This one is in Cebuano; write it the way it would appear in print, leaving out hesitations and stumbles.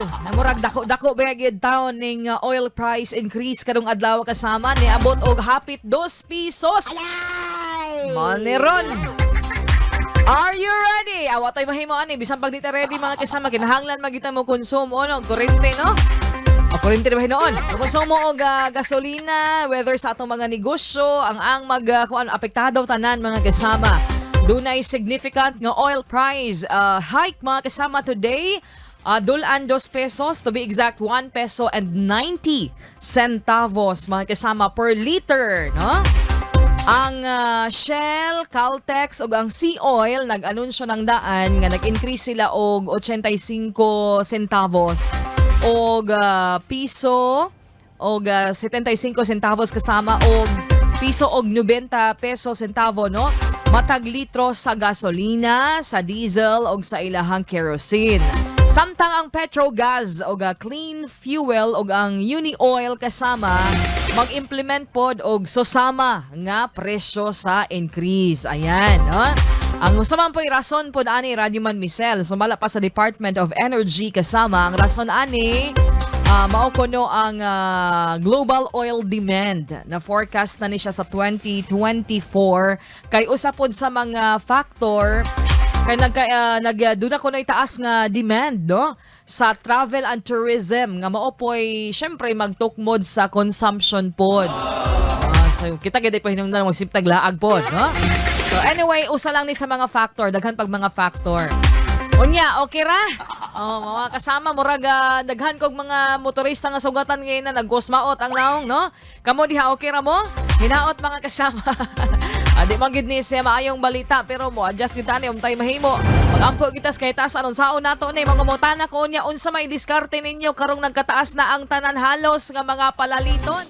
Namurag dako-dako ba gyud taon ning oil price increase karong adlaw, kasama, niabot og hapit 2 pesos. Maniron. Are you ready? Awa tayo mahimo ani bisan pag di ta ready, mga kasama, kinahanglan magita mo konsumo no kuryente, no? O kuryente ba hinuon? Konsumo og gasolina, whether sa atong mga negosyo, ang mag kuan, apektado tanan, mga kasama. Dunay significant nga oil price hike, mga kasama, today. Dulan 2 pesos, to be exact 1 peso and 90 centavos, mga kasama, per liter, no? Ang Shell, Caltex ug ang Sea Oil nag-anunsyo ng daan nga nag-increase sila og 85 centavos og piso og 75 centavos, kasama, og piso og 90 peso centavo, no, matag litro sa gasolina, sa diesel og sa ilahang kerosene. Samtang ang Petrogas og Clean Fuel og ang Uni Oil, kasama, mag-implement pod og susama nga presyo sa increase. Ayan, no? Ang usa man po'y rason pod ani, Radyo Man Misel, sumala pa sa Department of Energy, kasama, ang rason ani mao kuno ang global oil demand na forecast na ni siya sa 2024, kay usa pod sa mga factor kay nagka nag duna kuno itaas nga demand, no, sa travel and tourism nga mao po'y syempre magtukmod sa consumption pod. So kita gid pa hinungdan magsimtag laag pod, no? So anyway, usa lang ni sa mga factor, daghan pag mga factor. Unya, okay ra? Oh, mga kasama, murag daghan kog mga motorista nga sugatan ngayon na nagkusmaot ang naong, no? Kamo diha, okay ra mo? Hinaot, mga kasama. Di man gid ni siya maayong balita, pero mo adjust gid tani untay mahimo. Magampo kita sa kahitasan, unsaon nato ni mga mutana ko unya, unsa may diskarte ninyo karong nagkataas na ang tanan halos nga mga palaliton?